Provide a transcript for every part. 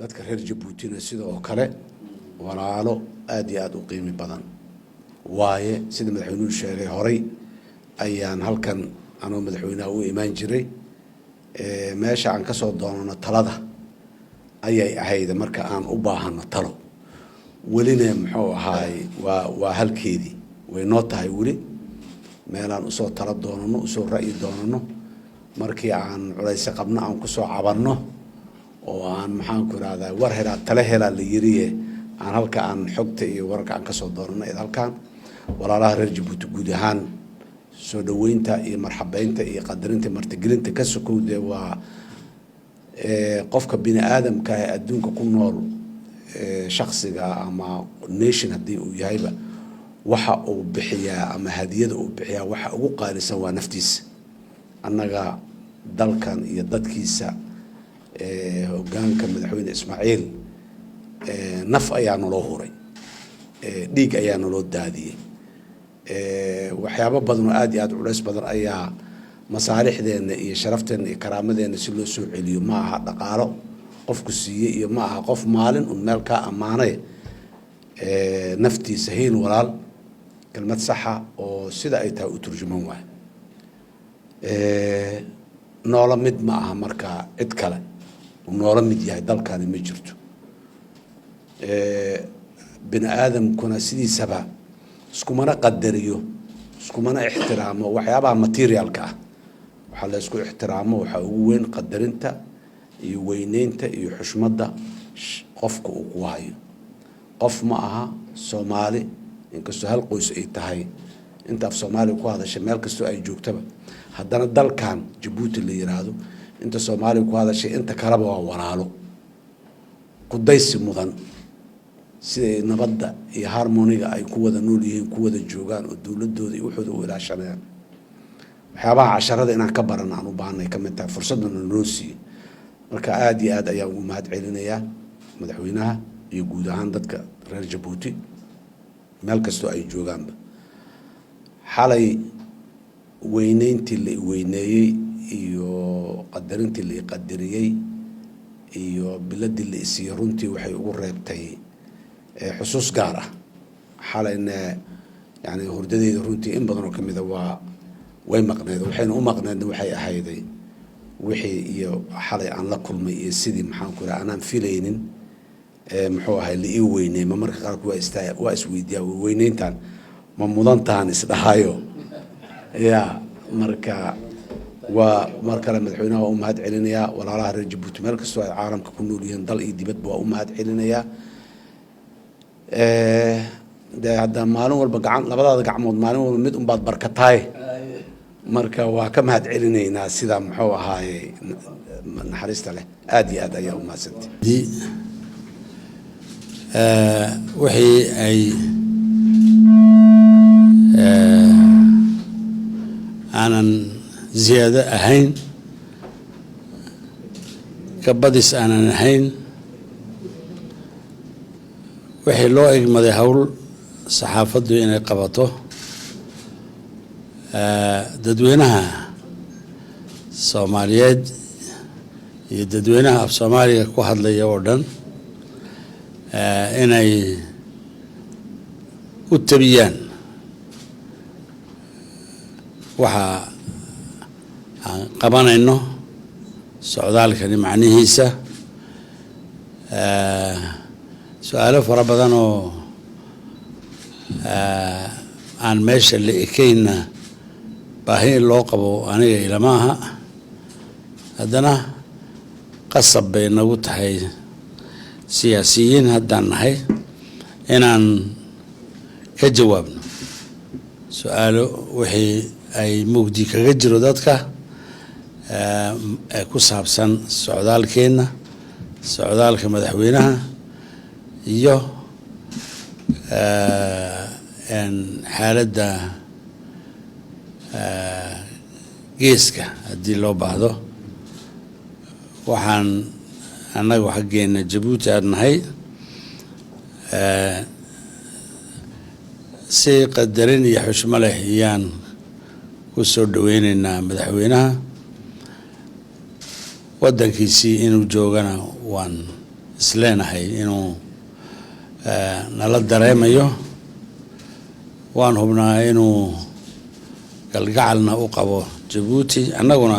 Dadka reer Jabuutina sidoo kale walaalo aada iyo aada u qiimi badan waaye. Sida madaxweynuhu sheegay, horay ayaan halkan anoo madaxweynaha u imaan jiray. Meesha aan kasoo doonano talada ayay ahayd marka aan u baahano talo. Welina muxuu ahaay, waa halkeedii way noo tahay weli meelaan usoo talo doonano, usoo ra'yi doonano, markii aan culayse qabno aan kusoo cabanno oo aan, maxaanku irahdaa, war helaa tale helaa la yiriye, aan halka aan xogta iyo wararka aan kasoo doonano id halkan. Walaalaha reer Jabuuti guud ahaan soo dhaweynta iyo marxabeynta iyo qadarinta, martigelinta ka sokow, dee waa qofka bini aadamka ee adduunka ku nool, shaksiga ama nation haddii uu yahayba, waxa uu bixiyaa ama hadiyada uu bixiyaa waxa ugu qaalisan waa naftiisa. Annaga dalkan iyo dadkiisa, hogaanka madaxweyne Ismaaciil, naf ayaa naloo huray, dhiig ayaa naloo daadiyey, waxyaabo badan oo aada iyo aada culays badan ayaa masaalixdeena iyo sharafteena iyo karaamadeenna si loo soo celiyo. Ma aha dhaqaalo qofku siiyey iyo ma aha qof maalin un meel kaa ammaanay. Naftiisa hiil walaal kelmad saxa oo sida ay tahay u turjuman waayo. Noola mid ma aha markaa cid kale uu noola mid yahay dalkani ma jirto. Bini aadamkuna sidiisaba iskumana qadariyo, iskumana ixtiraamo waxyaabaha materialka ah. Waxaa la isku ixtiraamo waxaa ugu weyn qadarinta iyo weyneynta iyo xushmadda qofka uu ku hayo. Qof ma aha Soomaali, inkastoo hal qoys ay tahay inta af Soomaaliya ku hadashay meel kastoo ay joogtaba, haddana dalkan Jabuuti la yiraahdo inta Soomaaliya ku hadashay inta kaleba waa walaalo kudaysi mudan, siday nabadda iyo harmoniga ay ku wada nool yihiin, ku wada joogaan oo dowladooda iyo waxooda u ilaashanayaan. Waxyaabaha casharada inaan ka baran aan u baahanay ka mid tahay fursadana noo siiyey. Marka aada iyo aad ayaan ugu mahad celinayaa madaxweynaha iyo guud ahaan dadka reer Jabuuti meel kastoo ay joogaanba. Xalay weyneyntii la iweyneeyey iyo qadarintii la iqadariyey iyo biladii la isiiyey runtii waxay ugu reebtay xusuus gaar ah. Xalayna yani hurdadeyda runtii in badan oo kamida waa way maqneed, waxayna u maqneedna waxay ahayday wixii iyo xalay aan la kulmay iyo sidii, maxaan ku iraha, anaan filaynin, muxuu ahay, la ii weyney. Ma marka qaarku waa istaa, waa isweydiiyaa, weyneyntan ma mudantaan isdhahayo ya. Marka waa mar kale madaxweynaha waa u mahad celinayaa. Walaalaha reer Jabuuti meel kastoo ay caalamka ku nool yihiin, dal iyo dibadba, waa u mahad celinayaa. Dee hadda maalin walba gacan, labadaada gacmood maalin walba mid unbaad barkataay. Marka waa ka mahad celinaynaa sida, muxuu ahaaye, naxariista leh. Aada iyo aad ayaa u mahadsantay. Wixii ay aanan ziyaado ahayn, kabadis aanan ahayn, wixii loo egmaday howl saxaafaddu inay qabato, dadweynaha Soomaaliyeed iyo dadweynaha af Soomaaliga ku hadlaya oo dhan inay u tabiyaan waxa aan qabanayno, socdaalkani macnihiisa, su-aalo fara badan oo aan meesha la ekeyna baahi in loo qabo aniga ilama aha. Haddana qasab bay nagu tahay siyaasiyiin haddaan nahay inaan ka jawaabno su-aalo wixii ay mugdi kaga jiro dadka ee ku saabsan socdaalkeenna, socdaalka madaxweynaha iyo xaaladda geeska haddii loo baahdo. Waxaan annagu xaggeena Jabuuti aad nahay si qadarin iyo xushmo leh iyaan ku soo dhaweyneynaa madaxweynaha. Waddankiisii inuu joogana waan Isleenahay inuu nala dareemayo. Waan hubnaa inuu galgacalna u qabo Jabuuti, annaguna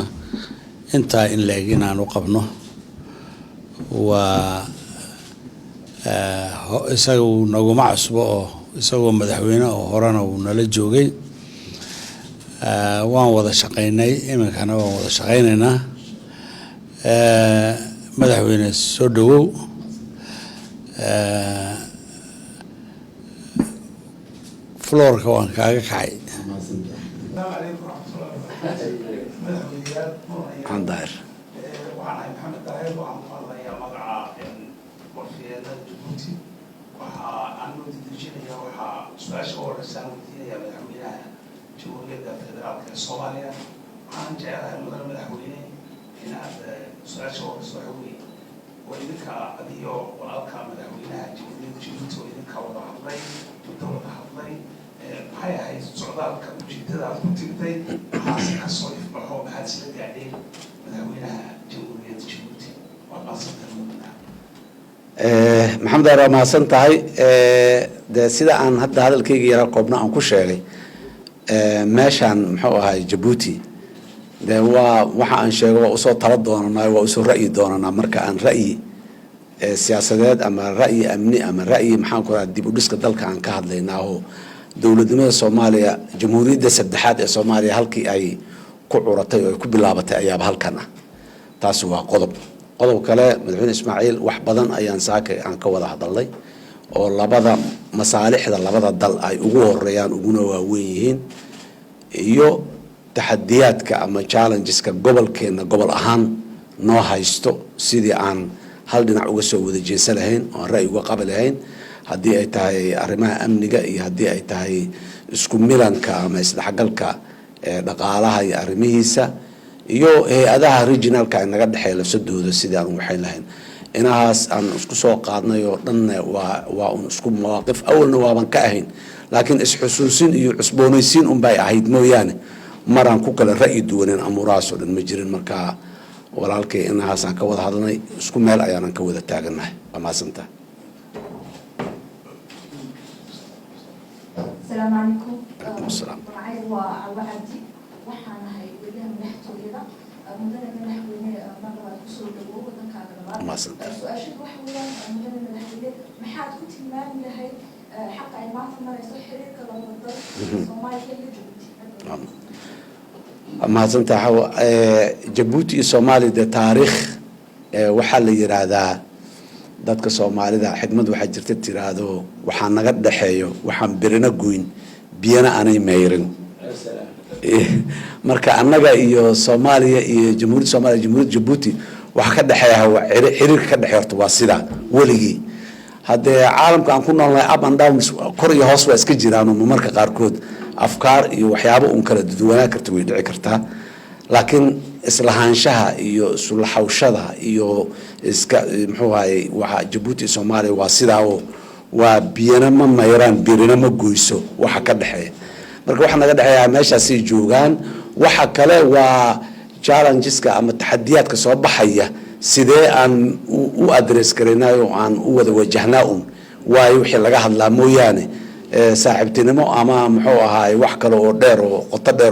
intaa in la eg inaan u qabno. Waa isaga naguma cusbo oo isagoo madaxweyne oo horena uu nala joogay, waan wada shaqaynay, iminkana waan wada shaqaynaynaa. Madaxweyne, soo dhawow. Floorka waan kaaga kacay. Asalaamu calaykum waraxmatullahi wabarakaatu, madaxweyneyaal mudan. Maxamed Daahir. Waxaan ahay Maxamed Daahir, waxaan ku hadlayaa magaca warfiyeennada Jabuuti. Waxa aan noo dedejinaya, waxaa su-aasha u horeysa aan weydiinaya madaxweynaha Jamhuuriyadda Federaalka ee Soomaaliya. Waxaan jecelahay, mudane madaxweyne, inaad su-aasha u horeysa waxa weeye, waa idinka adiyo walaalka madaxweynaha Jamhuuriyadda Jabuuti oo idinka wada hadlay, muddo wada hadlay, maxay ahayd socdaalka ujeedada aad ku tigtay? Maxaase kasoo ifbaxo? Maxaad isla gaadheen madaxweynaha Jamhuuriyadda Jabuuti? Waad mahadsantahay, mudane. Maxamed Daar, waa mahadsan tahay. Dee sida aan hadda hadalkayga yaraa koobna aan ku sheegay, meeshaan muxuu ahay Jabuuti, dee waa waxa aan sheego, waa usoo tala doonanaa, waa usoo ra'yi doonanaa. Marka aan ra'yi siyaasadeed ama ra'yi amni ama ra'yi, maxaan ku raha, dib u dhiska dalka aan ka hadlaynaa oo dowladnimada Soomaaliya, jamhuuriyadda saddexaad ee Soomaaliya, halkii ay ku curatay oo ay ku bilaabatay ayaaba halkan ah. Taasi waa qodob. Qodob kale, madaxweyne Ismaaciil wax badan ayaan saaka aan ka wada hadalnay oo labada masaalixda labada dal ay ugu horeeyaan uguna waaweyn yihiin, iyo taxadiyaadka ama challengeska gobolkeena gobol ahaan noo haysto, sidii aan hal dhinac uga soo wada jeesan lahayn oo aan ra'yi uga qabi lahayn, haddii ay tahay arrimaha amniga iyo haddii ay tahay isku milanka ama isdhexgalka dhaqaalaha iyo arrimihiisa iyo hay-adaha regionalka ay naga dhexeeya lafsadooda, sidii aan u waxayn lahayn. Inahaas aan isku soo qaadnay oo dhanna waa un isku mawaaqif, awalna waaban ka ahayn, laakiin isxusuusin iyo cusboonaysiin unbay ahayd mooyaane maraan ku kala ra'yi duwaneen amuurahaas oo dhan ma jirin. Marka walaalkay inahaasaan ka wada hadalnay, isku meel ayaanan ka wada taagannahay. Waa mahadsantaha. Asalaamu calaykum. Calaykum asalaam. Magacaygu waa Cawo Cabdi, waxaan ahay weriyaha madaxtooyada. Mudane madaxweyne, mar labaad kusoo dhawow wadankaaga labaad. Mahadsantahay. Su-aashadu waxa weeyaan, mudane madaxweyne, maxaad ku tilmaami lahayd xaqa ay maanta marayso xiriirka labada dal, Soomaaliya iyo Jabuuti? Waa mahadsantahay, Xawa. Jabuuti iyo Soomaaliya dee taariikh, waxaa la yiraahdaa dadka Soomaalida xikmad waxaa jirta tiraahdo, waxaa naga dhexeeyo waxaan birina goyn biyana aanay meyrin. Marka annaga iyo Soomaaliya iyo Jamhuuriyadda Soomaaliya, Jamhuuriyadda Jabuuti, waxa ka dhexeeya waa xiriirka ka dhexeeya horta waa sidaa weligii. Haddee caalamka aan ku noolnahay up and downs, kor iyo hoos, waa iska jiraan oo marmarka qaarkood afkaar iyo waxyaabo un kala duwanaan karta way dhici kartaa, laakiin islahaanshaha iyo isulaxawshada iyo iska, muxuu ahaye, waxa Jabuuti iyo Soomaaliya waa sidaa oo waa biyana ma mayraan birina ma goyso waxa ka dhexeeya. Marka waxa naga dhexeeya meeshaasay joogaan. Waxa kale waa challengeska ama taxadiyaadka soo baxaya, sidee aan u address garaynay oo aan u wada wajahnaa un waayo wixii laga hadlaa mooyaane, saaxiibtinimo ama muxuu ahaay wax kale oo dheer oo qoto dheer oo